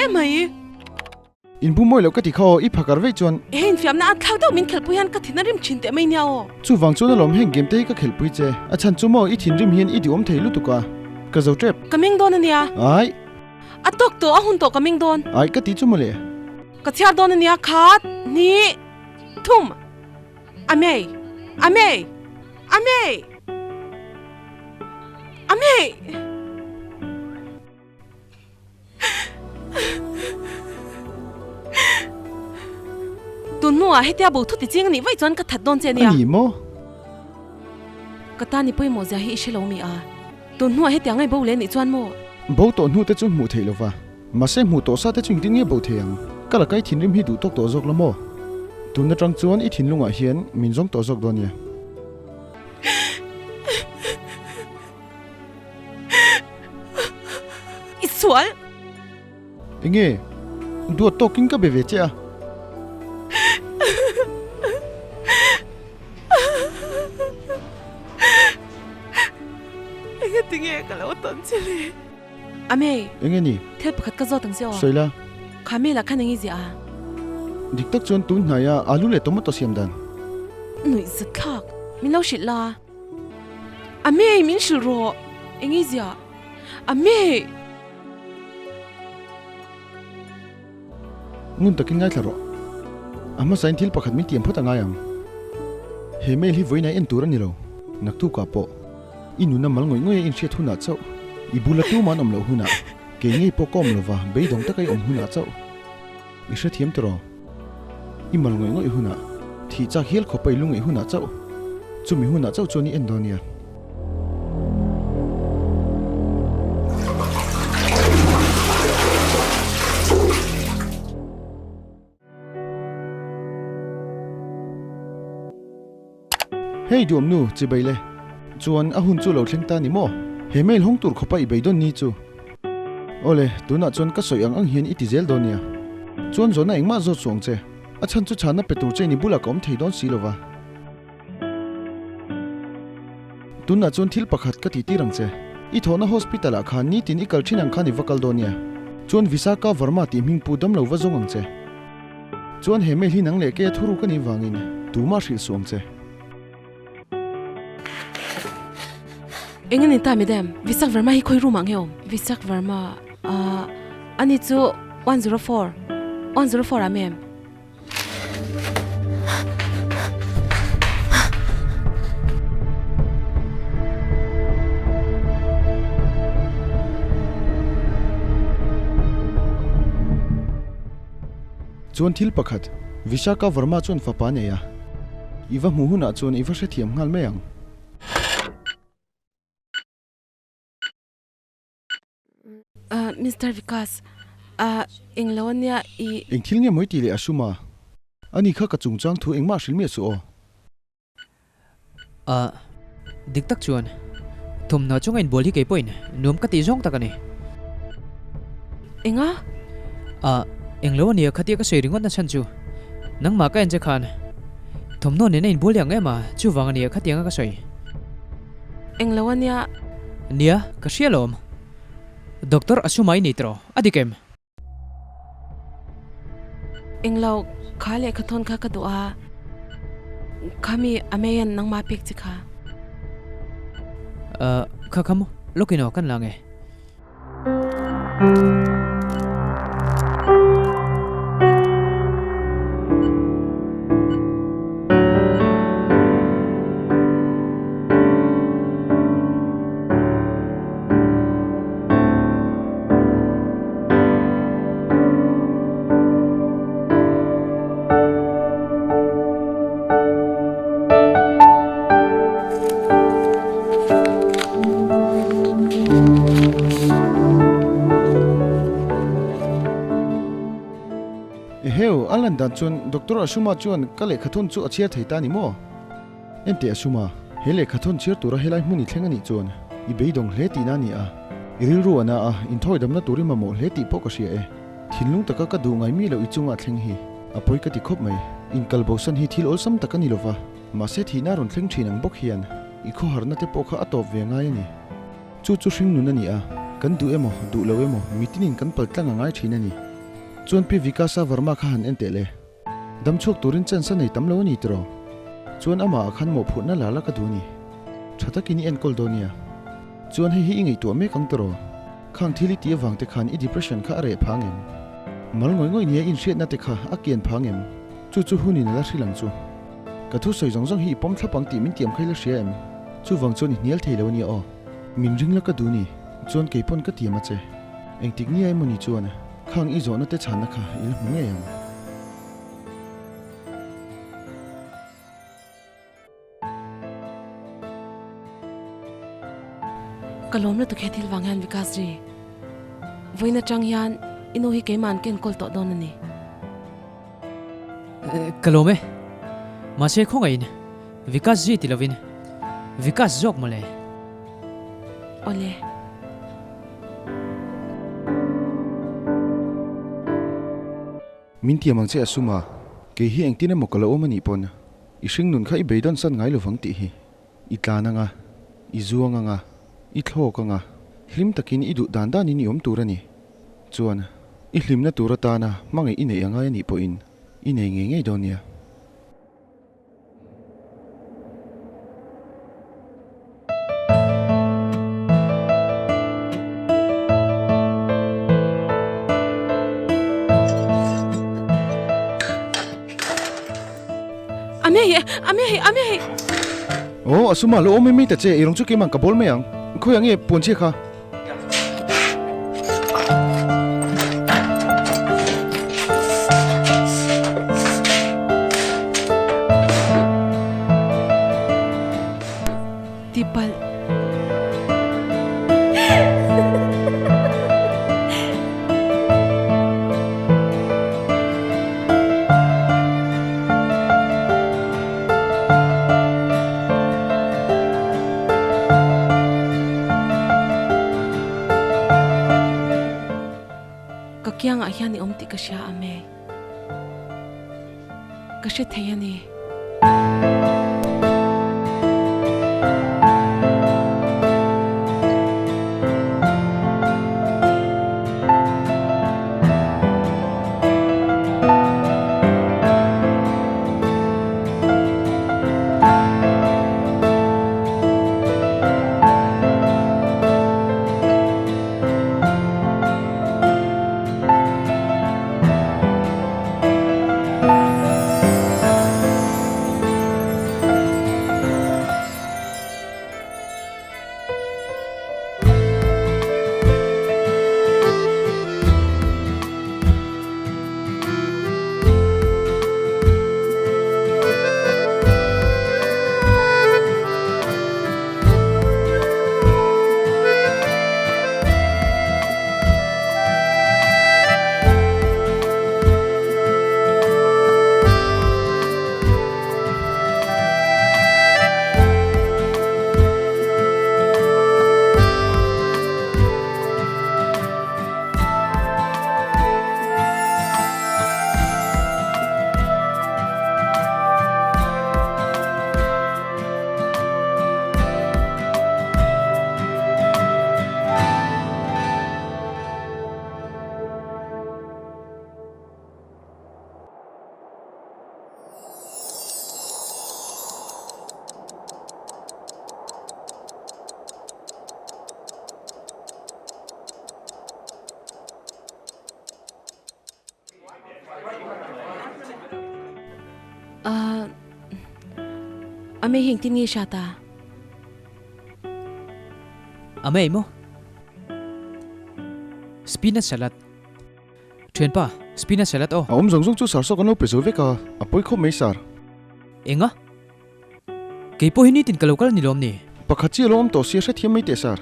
teh mai. In bu mawi loh ka ti kha aw, i phakar vei chuan. He infiamna a thlak deuh min khelhpui hian ka thin a rim thin teh mai nia aw. Chuvang chuan alawm heng game te hi ka khelhpui che. A chhan chu maw i thinrim hian i duhawm thei lutuk a, ka zo tep. Ka meng dawn a nia. Ai. A tawk tawh, a hun tawh ka meng dawn. Ai ka ti chu mawle. Ka chhiar dawn a nia, khat, hnih, thum. Amei! Amei! Amei! Amei! Tun hnuah hetia bo thu ti ching anih vaih chuan ka that dawn che ania. A ni maw? Ka tan i pawimawh zia hi i hre lo mi a? Tun hnuah hetia ngai bo leh anih chuan maw? Bo tawh hnu te chu hmuh theih lova. Mahse hmuh tawh sa te chu engtin nge bo thei ang? Ka la kai thinrim hi duh tawk tawh zawk la maw? Tun atang chuan i thinlungah hian min zawng tawh zawk dawn nia. I sual! Enge? Duat tawkin ka be ve che a. Enge tinge ka lo tawn che le? Ame. Enge ni? Thil pakhat ka zawt ang che aw. Sawi la. Kha mail ah khan eng i ziah a? Dik tak chuan tun hnaia alu leh tomato siam dan. Nuih zat thlak. Min lo hrilh la. Ame, min hrilh rawh. Eng i ziah? Ame! Ngun takin ngaithla rawh. A hmasain thil pakhat min tiam phawt a ngai ang. He mail hi vawiin a en tur a ni lo. Naktukah pawh i nuna mal ngawih ngawih a inhriat hunah chauh, i bula tuman awm loh hunah, kei ngei pawh ka awm lova beidawng taka i awm hunah chauh i hrethiam tawh rawh. I mal ngawih ngawih hunah, thih chak hial khawpa i lungaih hunah chauh, chumi hunah chauh chuan i en dawn nia. Hei duamnu, chibai le. Chuan a hun chu lo thleng ta ni maw? He mail hawng tur khawpa i beidawn ni chu. Awle, tunah chuan ka sawi ang ang hian i ti zel dawn nia. Chuan zawhna engmah zawt suh ang che. A chhan chu chhanna pe tur che ni bulah ka awm thei dawn si lova. Tunah chuan thil pakhat ka tih tir ang che. I thawhna hospital ah khan nitin i kal thin ang khan i va kal dawn nia. Chuan Visaka Varma tih hming pu damlo va zawng ang che. Chuan he mail hi nang leh keia thuruk a nih vangin tumah hrilh suh ang che. Eng a ni ta madam? Visak Varma hi khawi room ah nge awm? Visak Varma, ah, ani chu 104, 104 ah ma'am. Chuan thil pakhat, Vishaka Varma chuan fapa nei a, i va hmuh hunah chuan i va hrethiam nghal mai ang. Mister Vikas, eng lo ania i. Eng thil nge mawi tih leh a sum a? Ani kha ka chungchang thu engmah hrilh miah suh aw. A, dik tak chuan thawmhnaw chunga inbual hi kei pawhin nuam ka tih zawng tak a ni. Enga? A, eng lo ania khatia ka sawi ringawt na chhan chu nangmah ka en che khan thawmhnaw nena inbual hi ang em a, chuvang ania khatianga ka sawi. Eng lo ania. Nia, ka hria lawm. Doctor Asuma i nei tawh, a dik em? Eng lo, kha lehkha thawn kha ka duh a, khami Ameian nangmah pek che kha. Uh, kha kha maw, lawkin aw kan la nge. Eheu, a lan dan chuan Doctor Ashuma chuan ka lehkha thawn chu a chhiar thei ta ni maw? Enteh Ashuma, he lehkha thawn chhiar tura helai hmun i thleng a nih chuan i beidawng hle tihna a ni a, i rilru a na a, inthawidamna tur i mamawh hle tih pawh ka hria e. Thinlung taka ka duh ngai mi loh i chunga thleng hi a pawi ka ti khawp mai. Inkal bosan hi thil awlsam tak a ni lova, mahse thihna rawn thleng thin ang bawk hian i khawharna te pawh kha a tawp ve ngai a ni. Chu chu hring nun a ni a, kan duh emaw, duh lo emaw, mitinin kan pal tlang a ngai thin a ni. Chuan Pi Vikasa Verma kha han en teh le. Dam chhuak turin chance a nei tam lo a ni tiraw? Chuan amah ah khan mawhphurhna la la ka duh a ni. Tha takin i enkawl dawn nia. Chuan hei hi i ngaihtuah mek ang tiraw? Khang thil i tih avang te khan i depression kha a reh phang em? Mal ngawih ngawih nia inhriatna te kha a kian phang em? Chu chu hunin a la hrilh ang chu. Ka thusawi zawng zawng hi i pawm thlap ang tih min tiam kha i la hria em? Chuvang chuan i hnial thei lo a nia aw. Min ring la ka duh ni. Chuan kei pawn ka tiam a che. Engtik nia emaw ni chuan khang i zawhna te chhanna kha i la hmu ngei ang. Ka lawm lutuk he thil vang hian Vikas ji. Vawiin atang hian i nu hi keimah an ka enkawl tawh dawn a ni. Ka lawm e. Mahse khawngaihin Vikas ji ti lovin Vikas zawk mawle. Awle. Min tiam ang che a sum a, kei hi engtin emaw ka lo awm a nih pawn i hring nun kha i beidawn san ngai lovang tih hi i tlan anga, i zuang anga, i thlawk anga, hlim takin i duh dan danin i awm tur a ni. Chuan, i hlimna tur atana hmangaih i neih angai a nih pawhin i nei ngei ngei dawn nia. Aw, a suma lo awm mai mai ta che, ei rawng chu keimah ka bawl mai ang. Khawiah nge puan chhia kha? Tipalh. Ka kiangah hian i awm tih ka hria a me. Ka hre thei a ni. A mei hi engtin nge i hriat a? A mei maw? Spinach salad. Thianpa, spinach salad aw. A awm zawng zawng chu sar saw kan lo pe zo vek a, a pawi khawp mai sar. Enga? Kei pawh hi nitin ka lo kal a ni lawm ni? Pakhat chi a lo awm tawh sia hrethiam mai teh sar.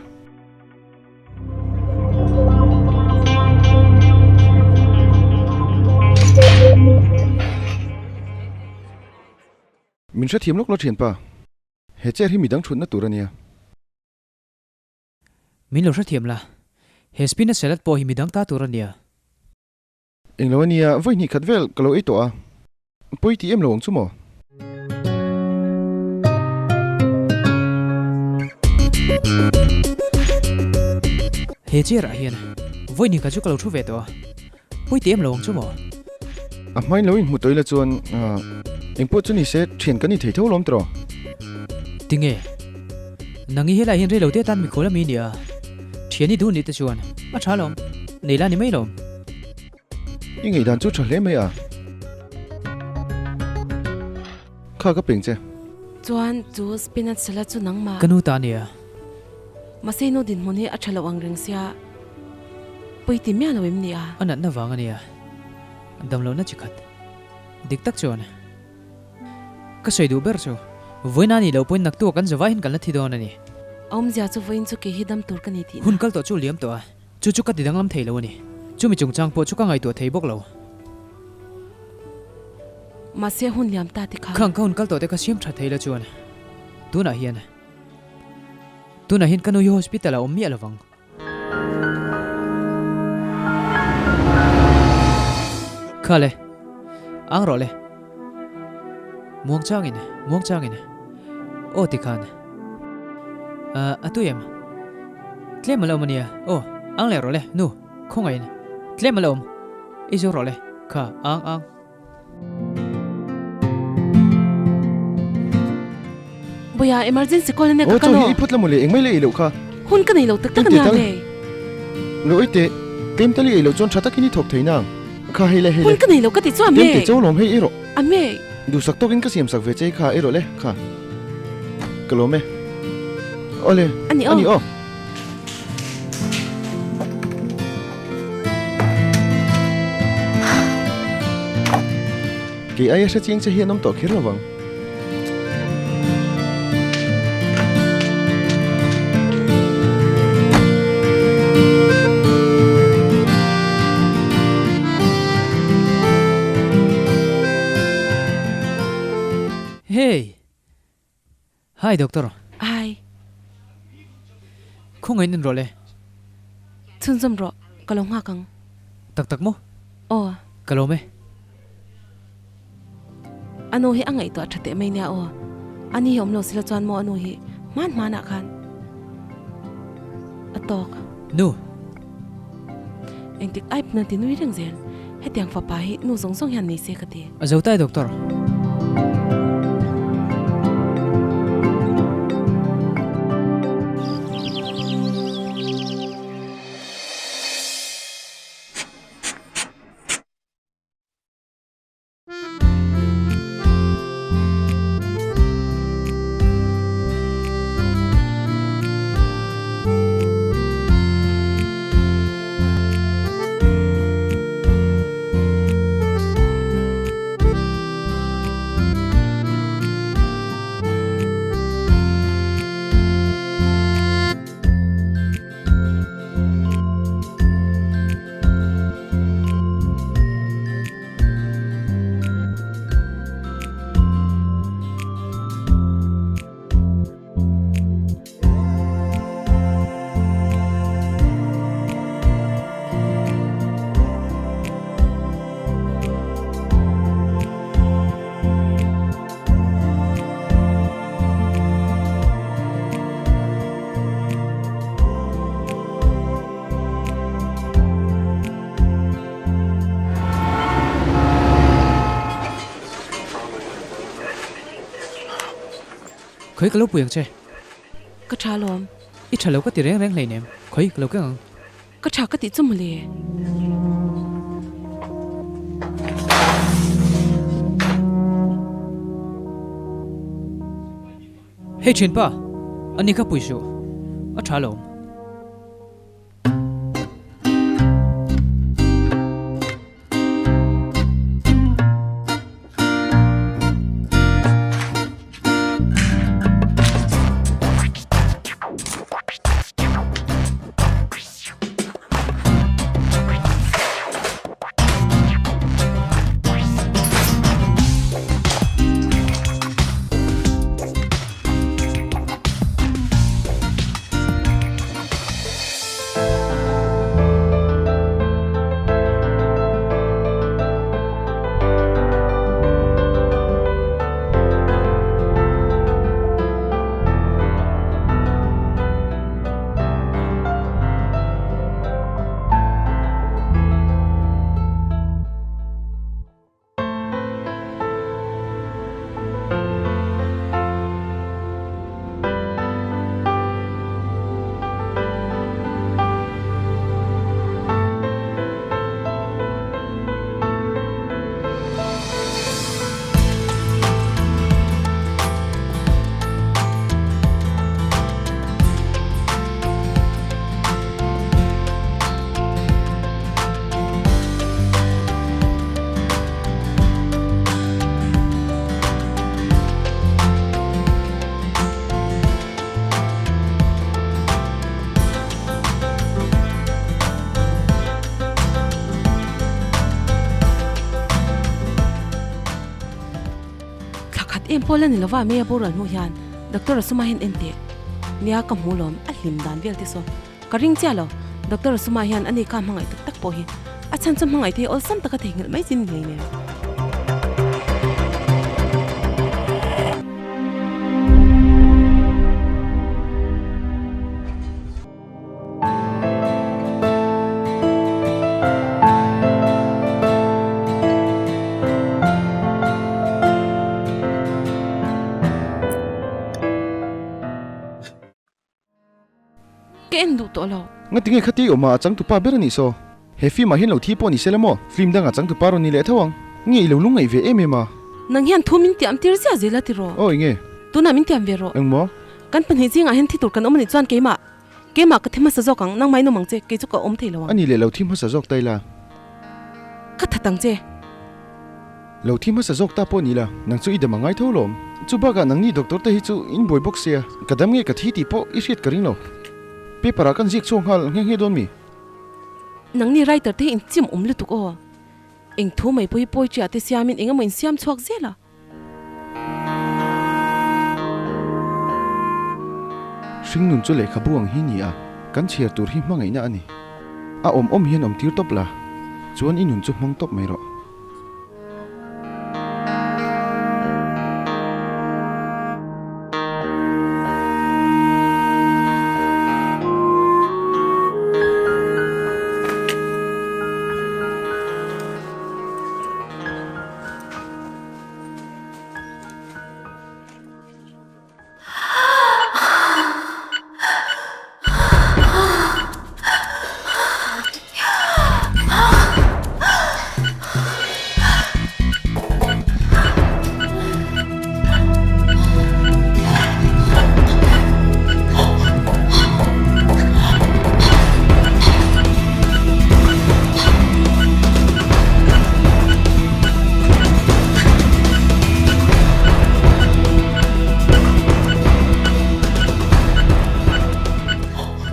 Min hrethiam lawk la thianpa. He chair hi midang thutna tur a nia. Min lo hrethiam la. He spinach salad pawh hi midang ta tur a nia. Englo a nia, vawi hnih khat vel ka lo ei tawh a. Pawi tih em lo ang chu maw? He chair ah hian vawi hnih khat chu ka lo thu ve tawh a. Pawi ti em lo ang chu maw? A hmain lo inhmu tawih la chuan engpawh chu ni se thian kan ni thei tho lawm tawh. Tinge? Nang i helai hian reilo te atan mikhual ami nia. Thian i duh nih te chuan a tha lawm, nei la ni mai lawm. I ngaihdan chu tha hle mai a. Kha ka peng che. Chuan chu spinach salad chu nangmah. Ka nu ta nia. Mahse i nu dinhmun hi a tha lo ang reng sia, pawi ti miah lo em nia? A natna vang a nia. Damlohna chi khat. Dik tak chuan ka sawi duh ber chu vawiin a nih loh pawhin naktu a kan zavai hian kan la thi dawn a ni. A awmzia chu vawiin chu kei hi dam tur ka ni tihna. Hun kal tawh chu liam tawh a, chu chu ka ti danglam thei lo a ni. Chumi chungchang pawh chu ka ngaihtuah thei bawk lo. Mahse hun liam ta te kha. Khang ka hun kal tawh te kha siam tha thei la chuan tunah hian tunah hian ka nu hi hospital ah awm miah lovang. Kha le, ang rawh le. Muang changin, muang changin. Aw tikhan. A tui em? Tlem a la awm a nia. Aw, ang leh rawh le, nu, khawngaihin. Tlem a la awm. I zo rawh le. Kha, ang, ang. Boya emergency call ania ka kal aw. Aw chaw hi i phawt la mawle engmai la ei loh kha. Hun ka nei lo tak tak ania ve. Lo ei teh, tlem tal i ei loh chuan tha takin i thawk thei nang. Kha hei le hei le. Hun ka nei lo ka ti chu a me. Tlem teh chaw lawm hei ei rawh. A me. Duhsak tawkin ka siam sak ve che kha ei rawh le kha. Ka lawm e. Awle. Ani aw. Ani aw. Kei aia hre chiang che hi an awm tawh kher lo vang. Hey! Hi Doctor. Hi. Khawngaih in rawh le. Chhunzawm rawh, ka lo nghak ang. Tak tak maw? Aw. Ka lawm e. A nu hi a ngaihtuah tha teh mai nia aw. A ni hi awm lo sila chuan maw a nu hi hman hmanah khan a tawk. Nu. Engtik ai pawn an ti nui reng zel. Hetiang fapa hi nu zawng zawng hian nei se ka ti. A zo tai Doctor. Khawi ka lo pui ang che. Ka tha lawm. I tha lo ka ti reng reng hleinem. Khawi ka lo keng ang. Ka tha ka tih chu mawle. Hei thianpa, ani kha pui suh. A tha lawm. khat em pawh la ni lova May a boral hnu hian Doctor Asuma hian en teh. Nia ka hmu lawm a hlim dan vel te saw ka ring chiah lo. Doctor Asuma hian ani kha hmangaih tak tak pawh hi a chhan chu hmangaih thei awlsam taka theihnghilh mai chin ni hleinem. Ka en duh tawh lo. Ngatinge khati awma a changtupa ber a nih saw? He film ah hian lo thi pawh ni se la maw? Film dangah changtupa rawn ni leh tho ang. Nge i lo lungngaih ve em em a? Nang hian thu min tiam tir ziah zel a ti rawh. Aw enge? Tunah min tiam ve rawh. Engmaw? Kan pahnih zingah hian thi tur kan awm a nih chuan keimah keimah ka thi hmasa zawk ang, nangmah in awm ang che, kei chu ka awm thei lo ang. A ni leh lo thi hmasa zawk ta ila. Ka that ang che. Lo thi hmasa zawk ta pawh ni la, nang chu i dam a ngai tho lawm. Chu bakah nangni doctor te hi chu in buai bawk sia, ka dam nge ka thi tih pawh i hriat ka ring lo. Paper ah kan ziak chhuak nghal nghe nghe dawn mi? Nangni writer te hi in chim awm lutuk aw. Eng thu mai pawh hi poetry ah te siamin eng emaw in siam chhuak zel a. Hringnun chu lehkhabu ang hi ni a, kan chhiar tur hi hmangaihna a ni. A awm awm hian awm tir tawp la, chuan i nun chu hmang tawp mai rawh.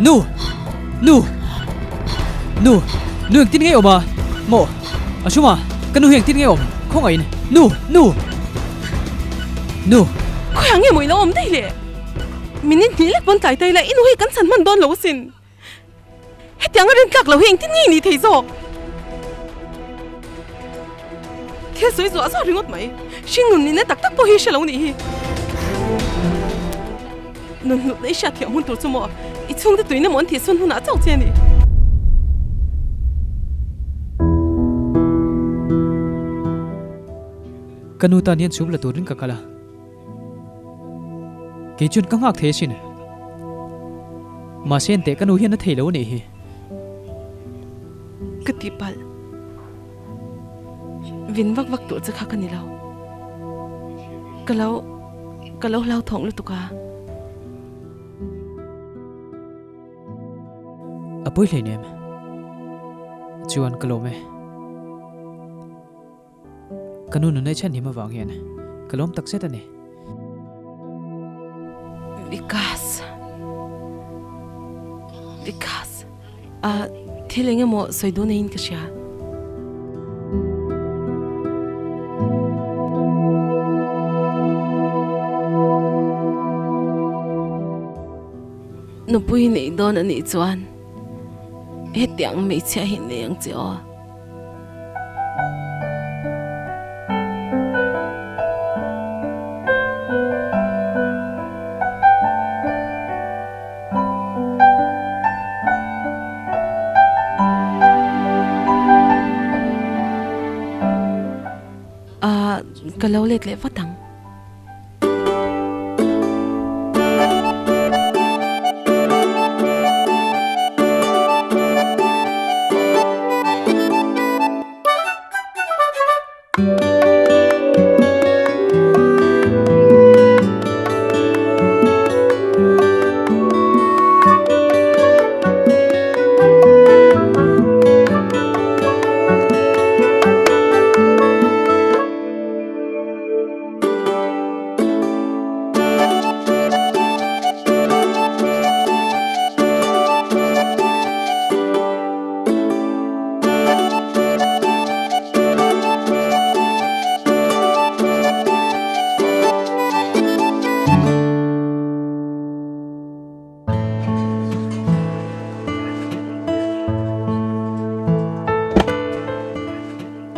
Nu! Nu! Nu! Nu engtin nge awm a? Maw? A hrum a, ka nu hi engtin nge awm? Khawngaihin! Nu! Nu! Nu! Khawiah nge maw i lo awm daih le? Min inhnih lek pawn tlai ta ila i nu hi kan chhan hman dawn lo asin. Hetiang a rintlak lo hi engtin nge i nih thei zawk? Thil sawi zuah zuah ringawt mai. Hringnun nihna tak tak pawh hi hre lo nih hi. Nun hlutna i hriat thiam hun tur chu maw i chhungte tuina maw an thih chhun hunah chauh che a ni. Ka nu tan hian chhum la turin ka kal a. Kei chuan ka nghak thei asin. Mahse enteh ka nu hian a thei lo a nih hi. Ka tihpalh. Vin vak vak tur che kha ka ni lo. Ka lo ka lo hlauthawng lutuk a. A pawi hleinem. Chuan ka lawm e. Ka nu nunei chhan him avang hian ka lawm tak zet a ni. Vikas. Vikas. A thil eng emaw sawi dun aiin ka hria. Nupui neih dawn a nih chuan hetiang hmeichhia hi nei ang che aw. Ka lo let leh vat ang.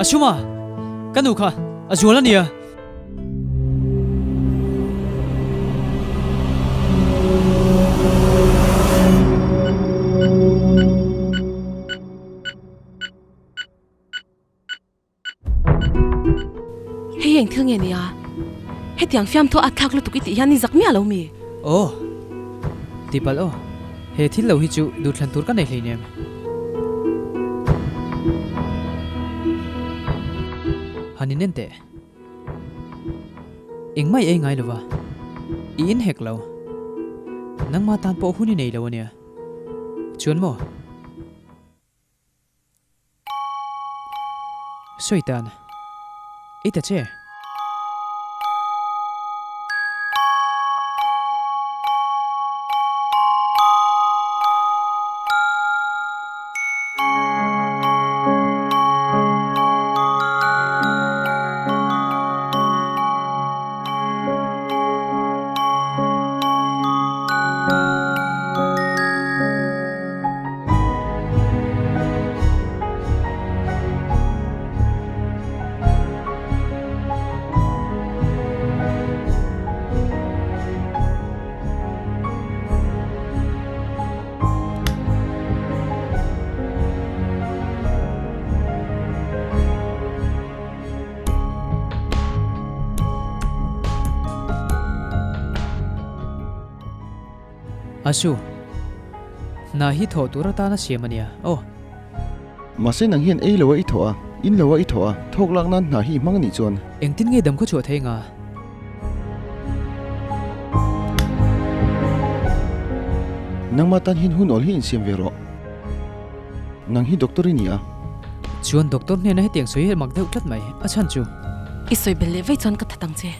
Asuma! Ka nu kha a zual a nia. Hei eng thil nge nia? Hetiang fiamthu a thlak lutuk i tih hian i zak miah lo mi? Aw. Tipalh aw. He thil lo hi chu duhthlan tur ka nei hleinem. Han in en teh. Engmah i ei ngai lova. I in hek lo. Nangmah tan pawh hun i nei lo ania. Chuan maw? Sawi tan. I ta che. Asu, hna hi thawh tur atana siam a nia, aw. Mahse nang hian ei lo a i thawh a, in lo a i thawh a, thawk lak nan hna hi i hmang a nih chuan. Engtin nge dam khaw chhuah thei nga? Nangmah tan hian hun awl hi insiam ve rawh. Nang hi doctor i ni a. Chuan doctor hnena hetiang sawi hi mak deuh tlat mai, a chhan chu. I sawi bel leh vei chuan ka that ang che.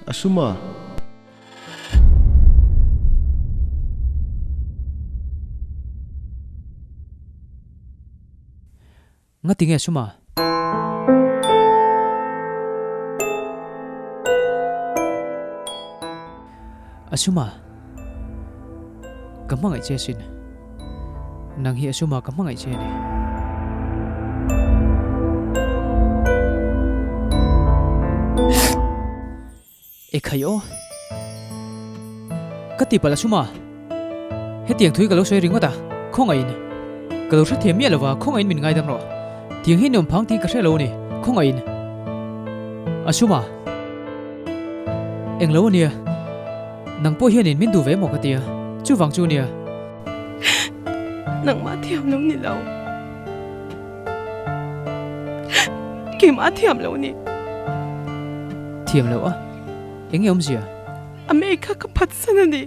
A sum a. Ngati nge suma? A suma? Ka hmangaih che asin. Nang hi a suma ka hmangaih che a ni. Ekhai aw. Ka ti palh a sum a. Hetiang thui ka lo sawi ringawt a, khawngaihin. Ka lo hrethiam miah lova, khawngaihin min ngaidam rawh. Tiang hi nuam phang tih ka hre lo a ni, khawngaihin. A sum a. Englo a nia. Nang pawh hianin min duh ve maw ka ti a, chuvang chu a nia. Nangmah thiam lo ni lo. Keimah thiam lo ni. Thiam loh a? Eng nge awmzia? A mei kha ka phatsan a ni.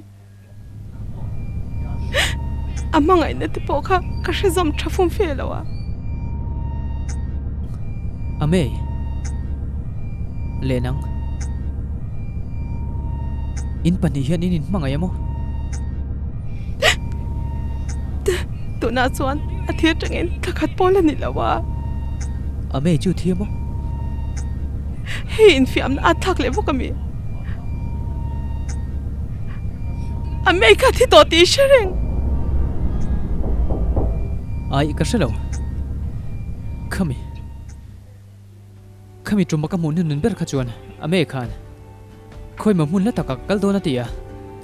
A hmangaihna te pawh kha ka hre zawm tha fum fe lo a. A mei? Leh nang? In pahnih hian in inhmangaih a maw? Tunah chuan a thil atangin thla khat pawl a ni lo a. A mei chu thi a maw? Hei infiamna a thlak leh bawk a mi. A mei kha thi tawh tih i hre reng. Ai ka hre lo. Khami. Khami ṭuma ka hmuh hnun ber kha chuan a mei khan khawimaw hmun hla takah ka kal dawn a ti a,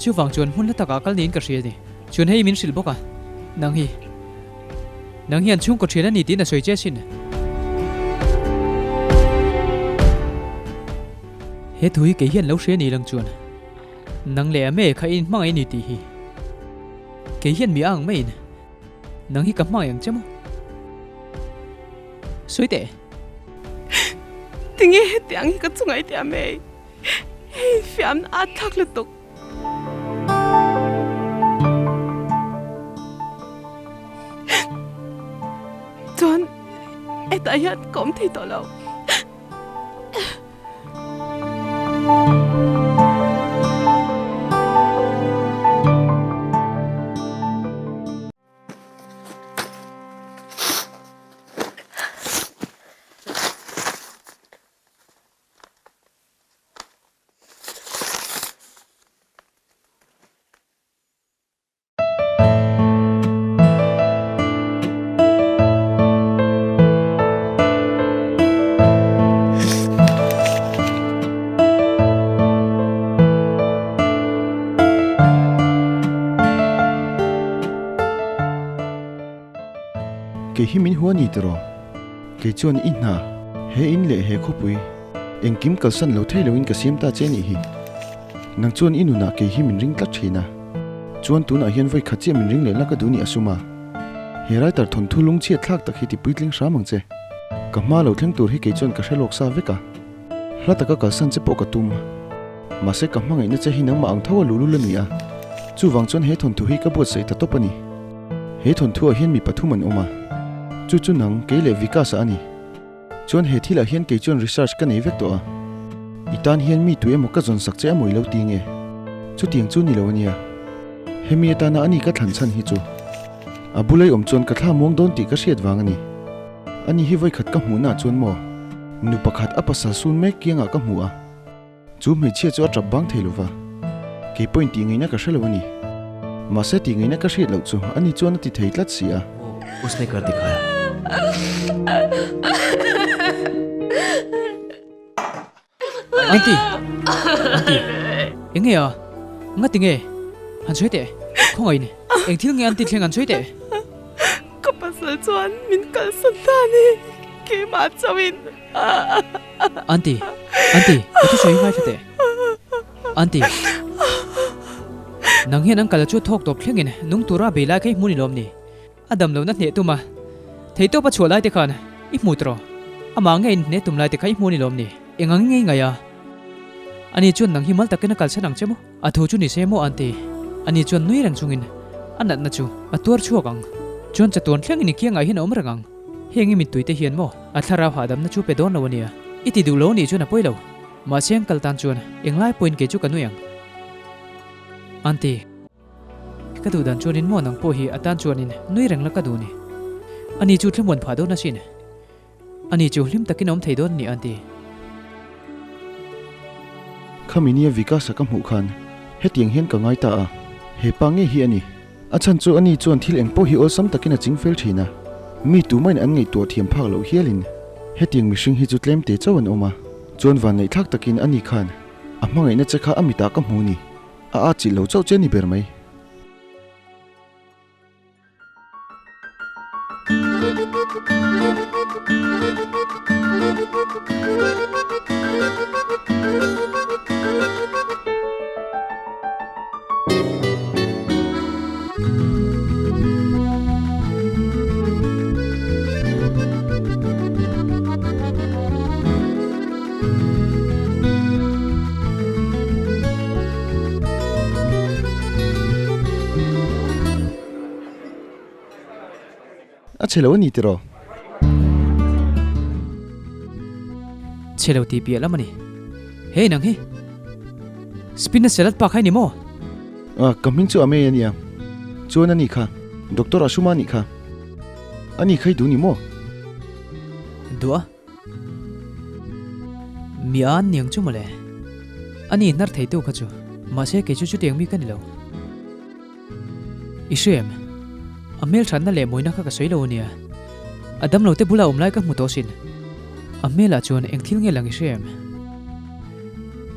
chuvang chuan hmun hla takah kal niin ka hria a ni. Chuan hei min hrilh bawk a, nang hi, nang hian chhungkaw ṭhian a ni tiin a sawi che asin. He thu hi kei hian lo hria ni lang chuan nang leh a mei kha i inhmangaih a ni tih hi kei hian mi a ang maiin nang hi ka hmangaih ang che maw? Sawi teh. Tinge hetiang hi ka chunga i tia mai? Hei fiamna a thlak lutuk. Chuan hetah hian ka awm thei tawh lo. Kei hi min hua ni tiraw? Kei chuan i hna, he in leh he khawpui, engkim kalsan lo thei loin ka siam ta che nih hi. Nang chuan i nunah kei hi min ring tlat thin a. Chuan tunah hian vawi khat chiah min ring leh la ka duh ni a sum a. He writer thawnthu lungchhiat thlak tak hi ti puitling hram ang che. Ka hma lo thleng tur hi kei chuan ka hre lawk sa vek a. Hla taka kalsan che pawh ka tum. Mahse ka hmangaihna che hi nangmah ang tho a luhlul a ni a. Chuvang chuan he thawnthu hi ka buatsaih ta tawp a ni. He thawnthuah hian mi pathum an awm a. Chu chu nang, kei leh Vikas-a a ni. Chuan he thilah hian kei chuan research ka nei vek tawh a, i tan hian mi tu emaw ka zawn sak che amaw i lo ti nge? Chutiang chu ni lo ania. Hemi atana ani ka thlan chhan hi chu a bulei awm chuan ka thla muang dawn tih ka hriat vang a ni. Ani hi vawikhat ka hmuhnaah chuan maw nu pakhat a pasal sun mek kiangah ka hmu a. Chu hmeichhia chu a tap bang thei lova, kei pawhin tih ngaihna ka hre lo a ni. Mahse tih ngaihna ka hriat loh chu ani chuan a ti thei tlat si a. Usne kar dikhaya. Aunty! Aunty! Eng nge a? Ngati nge? Han sawi teh. Khawngaih in. Eng thil nge aunty thleng han sawi teh. Ka pasal chuan min kalsan ta a ni. Keimah chauhin. Aunty, Aunty, ka thusawi hi ngaithla teh. Aunty, nang hian an kal chu thawk tawp thlengin nung tura bei lai kha i hmu ni lawm ni? A dam lohna hneh tum a, theihtawp a chhuah lai te khan i hmu tawh. Amah nge in hneh tum lai te kha i hmu ni lawm ni? Eng ang ngei ngai a? Ani chuan nang hi mal takin a kalsan ang che maw? A thu chu ni se maw Aunty? Ani chuan nui reng chungin a natna chu a tuar chhuak ang. Chuan chatuan thlengin i kiangah hian a awm reng ang. Heng i mittui te hian maw a thlarau hahdamna chu pe dawn lo ania. I ti duh lo nih chuan a pawi lo. Mahse an kal tan chuan englai pawhin kei chu ka nui ang. Aunty, ka duh dan chuanin maw nang pawh hi a tan chuanin nui reng la ka duh ni. Ani chu thlamuan phah dawn asin. Ani chu hlim takin a awm thei dawn a ni Aunty. Khami nia Vikas-a ka hmuh khan hetiang hian ka ngai ta a, he pa ngei hi a ni. A chhan chu ani chuan thil eng pawh hi awlsam takin a ching fel thin a, mi tumain an ngaihtuah thiam phak loh hialin hetiang mihring hi chu tlem te chauh an awm a, chuan vanneihthlak takin ani khan a hmangaihna che kha a mitah ka hmu ni, a atchilh lo chauh che a ni ber mai. A chhe lo a ni tiraw? Chhe lo tih piah lam a ni. Hei nang hi. Spin a salad pa kha i ni maw? A, ka hming chu Amey a nia. Chuan a ni kha. Doctor Ashuma a nih kha. A ni kha i duh ni maw? Duh a. Mi a an niang chu mawle. A ni hnar theitu kha chu. Mahse kei chu chutiang mi ka ni lo. I hre em? A hmelthatna leh mawina kha ka sawi lo ania. A damlo te bula awm lai ka hmu tawh sin. A hmelah chuan eng thil nge lang i hre em?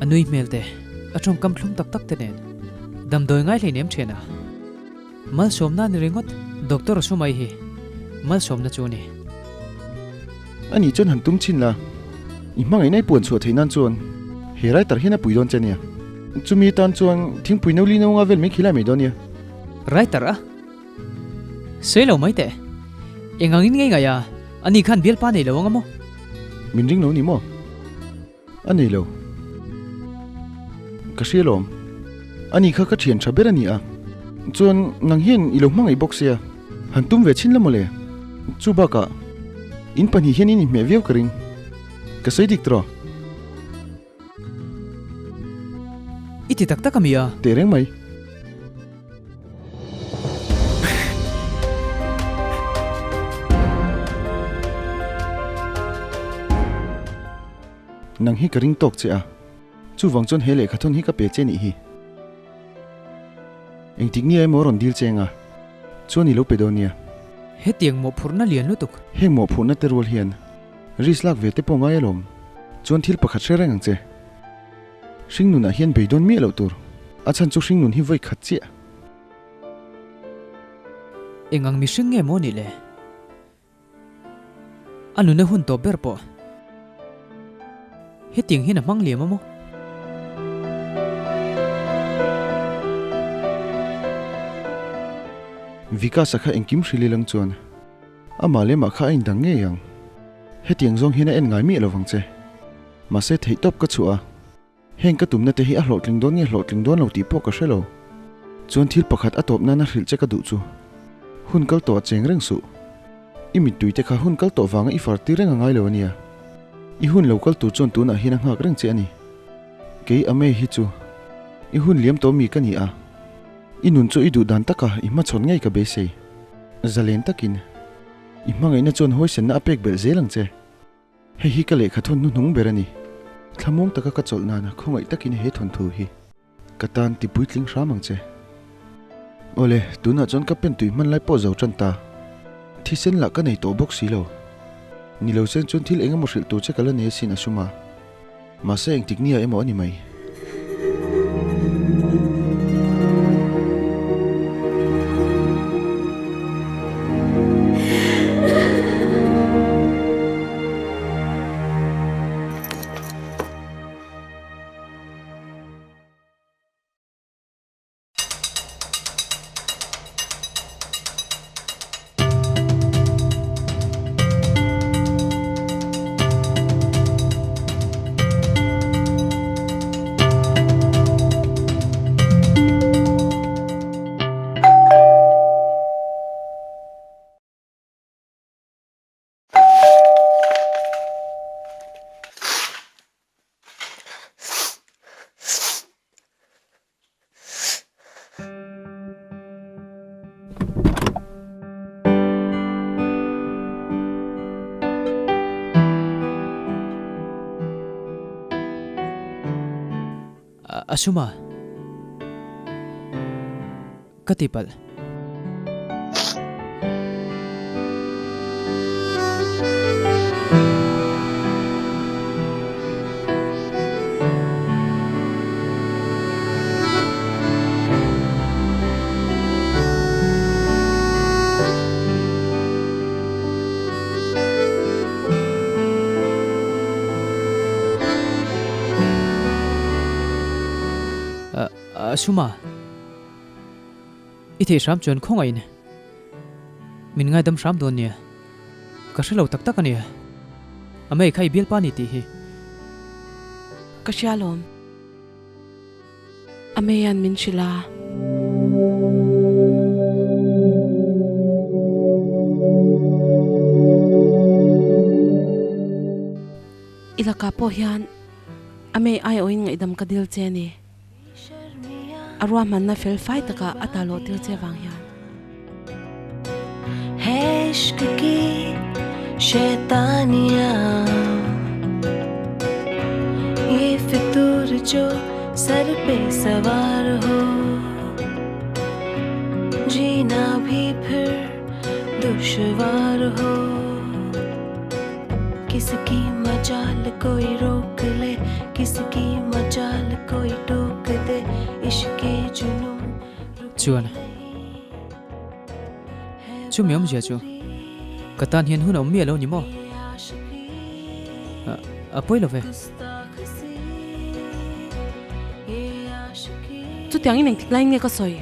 A nui hmel te, a tawngkam thlum tak tak te nen. Damdawi ngai hleinem thian a. Malsawmna a ni ringawt, Doctor Sumai hi malsawmna chu a ni. Ani chuan han tum chhin la, i hmangaihna i puan chhuah theih nan chuan he writer hian a pui dawn che nia. Chumi atan chuan thingpui no li no nga vel mai khilai mai dawn nia. Writer a? Sawi lo mai teh. Eng angin ngei ngaih a, ani khan bialpa nei lo anga maw? Min ring lo ni maw? A nei lo. Ka hria lawm. Ani kha ka thian tha ber a ni a. Chuan nang hian i lo hmangaih bawk sia. Han tum ve chhin la mawle. Chu bakah. In pahnih hian in inhmeh viau ka ring. Ka sawi dik tawh. I ti tak tak a mi a? Teh reng mai. Nang hi ka ring tawk che a. Chuvang chuan he lehkha thawn hi ka pe che nih hi. Engtik nia emaw rawn dil cheng a, chuan i lo pe dawn nia. Hetiang mawhphurhna lian lutuk. Heng mawhphurhna te rual hian risk lak ve te pawh ngai alawm. Chuan thil pakhat hre reng ang che. Hringnunah hian beidawn miah loh tur. A chhan chu hringnun hi vawi khat chiah. Eng ang mihring nge maw nih le? A nuna hun tawp ber pawh hetiang hian a hmang liam a maw? Vikas-a kha engkim hrilh ilang chuan amah leh mah kha a indang ngei ang. Hetiang zawng hian a en ngai miah lovang che. Mahse theihtawp ka chhuah a. Heng ka tumna te hi a hlawhtling dawn nge hlawhtling dawn lo tih pawh ka hre lo. Chuan thil pakhat a tawp nana hrilh che ka duh chu. Hun kal tawh a cheng reng suh. I mittui te kha hun kal tawh vanga i far tir reng a ngai lo a nia. I hun lo kal tur chuan tunah hian a nghak reng che a ni. Kei Amei hi chu i hun liam tawh mi ka ni a. I nun chu i duh dan taka i hmachhawn ngei ka beisei. Zalen takin i hmangaihna chuan huaisenna a pek belh zel ang che. Hei hi ka lehkha thawn hnuhnung ber a ni. Thlamuang taka ka chawlh nana khawngaih takin he thawnthu hi ka tan ti puitling hram ang che. Awle, tunah chuan ka pen tui hman lai pawh zo tan ta. Thisen lah ka nei tawh bawk si lo. Ni lo sen chuan thil eng emaw hrilh tur che ka la nei asin a sum a. Mahse engtik nia emaw a ni mai. A sum a, ka ti palh. Suma. I theih hram chuan khawngaihin min ngaidam hram dawn nia. Ka hre lo tak tak a nia. A mei kha i bialpa ni tih hi. Ka hria lawm. A meian min hrilh a. I lakah pawh hian a mei aiawhin ngaihdam ka dil che a ni. A ruahmanna fel fai taka a ta lawh tir che vang hian. Chuan chumi awmzia chu ka tan hian hun a awm miah lo ni maw? A pawi lo ve. Chutiangin engtik laiin nge ka sawi?